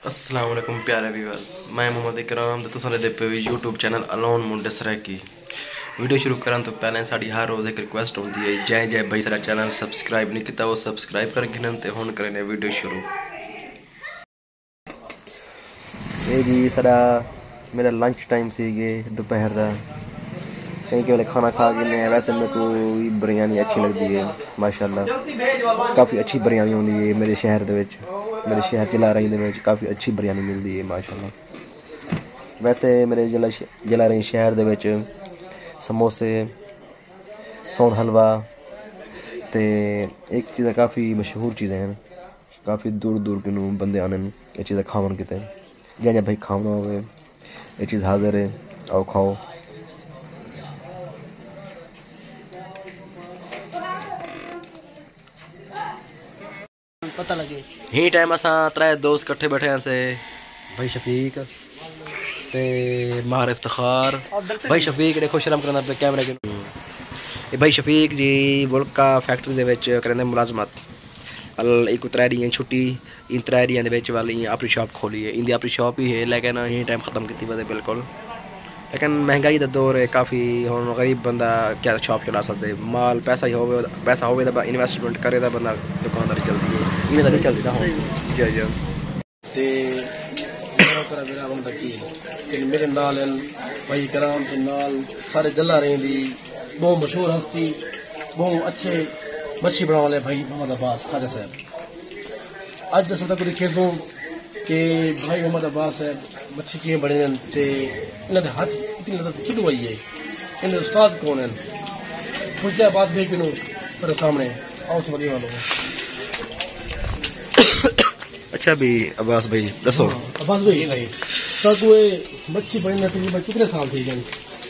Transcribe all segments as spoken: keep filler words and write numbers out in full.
السلام علیکم پیارے ویورز، میں محمد اکرام تے تساں ݙیہدے پئے ہو یوٹیوب چینل الون منڈے سرائیکی۔ ویڈیو شروع کرݨ توں پہلے ساݙی ہر روز ہک ریکویسٹ ہوندی ہے، جئیں جئیں بھائی ساݙا چینل سبسکرائب نہیں کیتا، وہ سبسکرائب کر گھنن تے ہݨ کریندے ویڈیو شروع۔ اے جی ساݙا، میرا لنچ ٹائم سی ڳئے دوپہر دا، کہیں کہیں ویلے کھانا کھا گھنے ہیں۔ ویسے میکوں وی بریانی اچھی لڳدی ہے، ماشاءاللہ کافی اچھی بریانی ہوندی ہے میرے شہر دے وچ، میرے شہر جلارائیں دے وچ کافی اچھی بریانی ملدی ہے ماشاءاللہ۔ ویسے میرے جلا-، جلارائیں شہر دے وچ سموسے، سون حلوہ تے ایک چیزاں کافی مشہور چیزاں ہیں۔ کافی دور دور کنوں بندے آندن اے چیزاں کھاوݨ کیتے۔ جئیں جئیں بھائی کھاوݨا ہووے، اے چیز حاضر ہے، آؤ کھاؤ۔ پتہ لڳے۔ ہی ٹائم اساں ترے دوست کٹھے بیٹھے ہاسے، بھائی شفیق تے ماہر افتخار۔ بھائی شفیق ݙیکھو شرم کریندا پئے کیمرے کنوں۔ اے بھائی شفیق جی ولکا فیکٹری دے وچ کریندے ملازمت۔ ال-، ایکوں ترے ݙینھ چھٹی، ایں ترے ݙینھ دے وچ ول ایں اپݨی شاپ کھولی ہے۔ ایندی اپݨی شاپ ہی ہے، لیکن ایں ٹائم ختم کیتی ودے بالکل۔ لیکن مہنگائی دا دور ہے کافی، ہݨ غریب بندہ کیا شاپ چلا سڳدے؟ مال پیسہ ہی ہووے، پیسہ ہووے تاں انویسٹمنٹ کرے تاں بندہ دکانداری چلدی ہے، ایویں تاں نہیں چلدی نا ہݨ۔ صحیح۔ جی، جی۔ تے میرا کرا میرا بندہ کی ہے کہ میرے نال ہیں بھائی کرام تے نال سارے جلارائیں دی بہت مشہور ہستی، بہت اچھے مچھی بݨاوݨ والے بھائی محمد عباس خواجہ صاحب۔ اڄ اساں تہاکوں ݙکھیسوں کہ بھائی محمد عباس صاحب مچھی کیویں بݨیندن تے انہاں دے ہتھ اتنی لذت کݙوں آئی ہے، انہاں دے استاد کون ہیں؟ پچھدے عباس بھائی کنوں، تیرے سامݨے۔ آؤ سمجھی والو۔ اچھا بھی عباس بھائی، ݙسو۔ ہاں، عباس بھائی، ساکوں اے مچھی بݨیندے تقریباً کتنے سال تھی ڳئے؟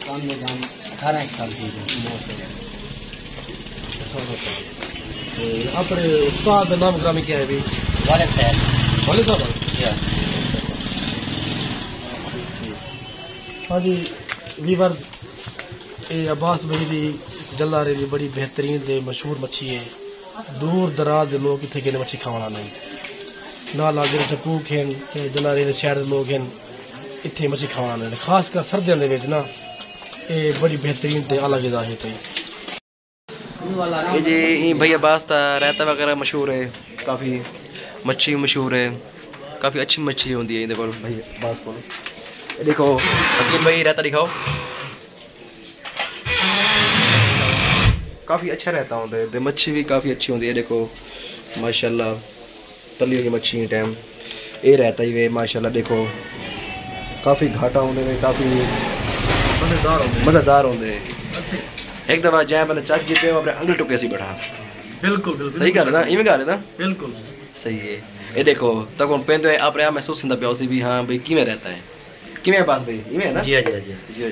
کم از کم اٹھارہ ایک سال تھی ڳئے۔ تے اپݨے استاد دا نام گرامی کیا ہے بھائی؟ والد صاحب۔ والد صاحب؟ جی ہاں۔ ہاں جی، ویورز، اے عباس بھائی دی جلارائیں دی بڑی بہترین تے مشہور مچھی ہے۔ دور دراز دے لوگ اتھے گھن مچھی کھاوݨ آندن۔ نال نال جیڑھے شکوک ہن تے جلارائیں دے شہر دے لوگ ہن، اتھے مچھی کھاوݨ آندن۔ خاص کر سردیاں دے وچ نا، اے بڑی بہترین تے اعلیٰ غذا ہے تھئی۔ اے جی، ایں بھائی عباس دا رائتا وغیرہ مشہور ہے، کافی مچھی مشہور ہے، کافی اچھی مچھی ہوندی ہے ایندے کول، بھائی عباس کول۔ اے ݙیکھو، حکیم بھائی رائتا ݙکھاؤ۔ کافی اچھا رائتا ہوندا ہے تے مچھی بھی کافی اچھی ہوندی ہے۔ ݙیکھو ماشاءاللہ تلی ہوئی مچھی ہے ٹائم۔ اے رائتا ہی وے ماشاءاللہ ݙیکھو کافی گھاٹا ہوندے نے، کافی مزیدار ہوندے۔ مزیدار ہوندے۔ ہک دفعہ جائیں بندہ چکھ کیتے، اپݨے انگل ٹکے سی بیٹھا۔ بالکل، بالکل۔ صحیح ڳالھ ہے نا؟ ایویں ڳالھ ہے نا؟ بالکل۔ صحیح ہے۔ اے ݙیکھو، تہاکوں پیندے اپݨے آپ محسوس تھیندا پیا ہوسی بھی ہاں بھئی کیویں رائتا ہے۔ کیویں عباس بھائی؟ ایویں ہے نا؟ جی، جی، جی۔ جی، جی۔ جی،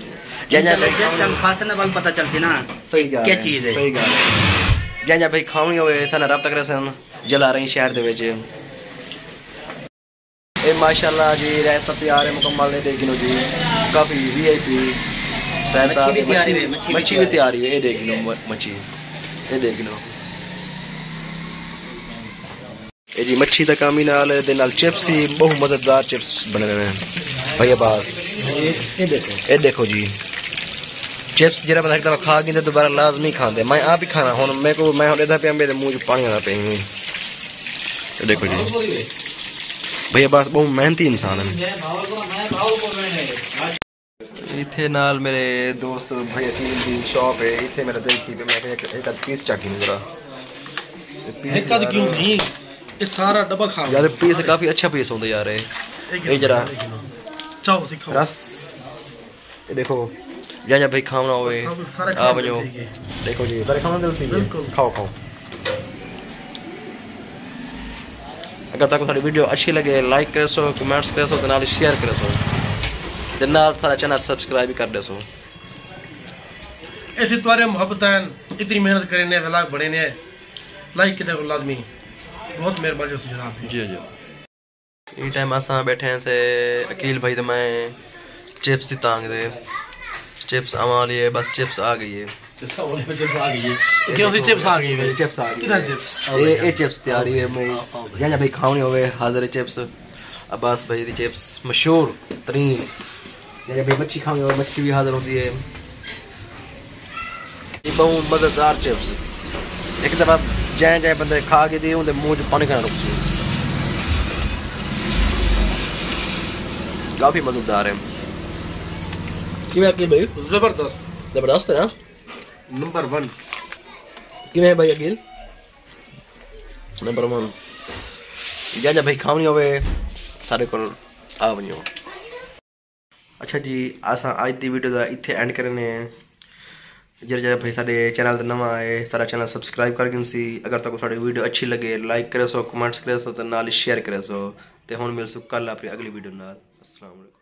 جی، انشاءاللہ بھائی جس ٹائم کھاسن ول پتہ چلسی نا صحیح ڳالھ کیا ہے، چیز ہے۔ صحیح ڳالھ ہے۔ جی، جی بھائی کھاوݨی ہووے، ساݙے نال رابطہ کریسن، جلارائیں شہر دے وچ۔ اے ماشاءاللہ جی رائتا تیار ہے مکمل، اے ݙیکھ گھنو جی، کافی وی آئی پی رائتا۔ مچھی بھی تیار ہے، مچھی بھی مچھی بھی تیار ہے۔ تیار ہے، اے ݙیکھ گھنو م-، مچھی، اے ݙیکھ گھنو۔ اے جی مچھی دا کام ہی نال ہے، دے نال چپس ہی، بہت مزیدار چپس بݨے ہوئے ہیں بھائی عباس۔ اے ݙیکھو۔ اے ݙیکھو جی، چپس جیڑھا بندہ ہک دفعہ کھا گھندے دوبارہ لازمی کھاندے۔ میں آپ ہی کھانا ہݨ، میکوں، میں ہݨ ݙیہدا پیاں، میݙے منہ چوں پاݨی آندا پئے۔ اے ݙیکھو جی، بھائی عباس بہت محنتی انسان ہے۔ اتھے نال میرے دوست بھائی عقیل دی شاپ ہے، اتھے میرا دل تھی پیا، میں آکھیا ہک، ہک ادھ پیس چاکی ذرا۔ تے پیس ہک ادھ یار کیوں نہیں؟ اے سارا ڈبہ کھا یار، پیس کافی اچھا پیس ہوندا یار، اے۔ اے ذرا چاؤ سکھاؤ۔ رس، اے ݙیکھو، جئیں جئیں بھائی کھاوݨا ہووے، سب سارا آ کھاوݨ ونڄو۔ دل تھی ڳئے۔ ݙیکھو جی، تہاݙے کھاوݨ دل تھی ڳئے۔ بالکل۔ کھاؤ، کھاؤ۔ اگر تہاکوں ساݙی ویڈیو اچھی لڳے، لائک کریسو، کمنٹس کریسو تے نال شیئر کریسو۔ تے نال ساݙا چینل سبسکرائب وی کر ݙیسو۔ ایسی تہاݙے محبتاں ہن، اتنی محنت کرینے، ولاگ بݨینے، لائک کیتے کرو لازمی۔ بہت مہربانی ہوسی جناب دی۔ جی، جی۔ ایں ٹائم اساں بیٹھے ہیں سے عقیل بھائی تے میں چپس دی تانگھ دے۔ چپس آوݨ والی ہے، بس چپس آ ڳئی ہے۔ چپس آ ڳئی ہے۔ اے کیا ہوسی، چپس آ ڳئی ہے؟ چپس آ ڳئی ہے۔ کتھاں چپس؟ اے، اے چپس تیار ہی ہے، میں آؤ، آؤ بھائی۔ جئیں جئیں بھائی کھاوݨی ہووے، حاضر ہے چپس۔ عباس بھائی دی چپس مشہور ترین۔ جیڑھے بھائی مچھی کھاویں، او مچھی وی حاضر ہوندی ہے۔ یہ بہوں مزیدار چپس۔ ایک دفعہ جیں جیں بندے کھا کے دی، اوندے منہ چ پانی کنا رک سی۔ کافی مزیدار ہے۔ کیویں عقیل بھائی؟ زبردست۔ زبردست ہے نا؟ نمبر ون۔ کیویں ہے بھائی عقیل؟ نمبر ون۔ جا جا بھائی کھاونی ہوے، سارے کول آ ونجو۔ اچھا جی، اساں اج دی ویڈیو دا اتھے اینڈ کرنے ہیں۔ جڑے جڑے بھائی ساڈے چینل تے نواں آئے، سارا چینل سبسکرائب کر گھن سی۔ اگر تہاکوں ساڈی ویڈیو اچھی لگے، لائک کرے سو، کمنٹس کرے سو تے نال شیئر کرے سو۔ تے ہن مل سو کل اپنی اگلی ویڈیو نال۔ السلام علیکم۔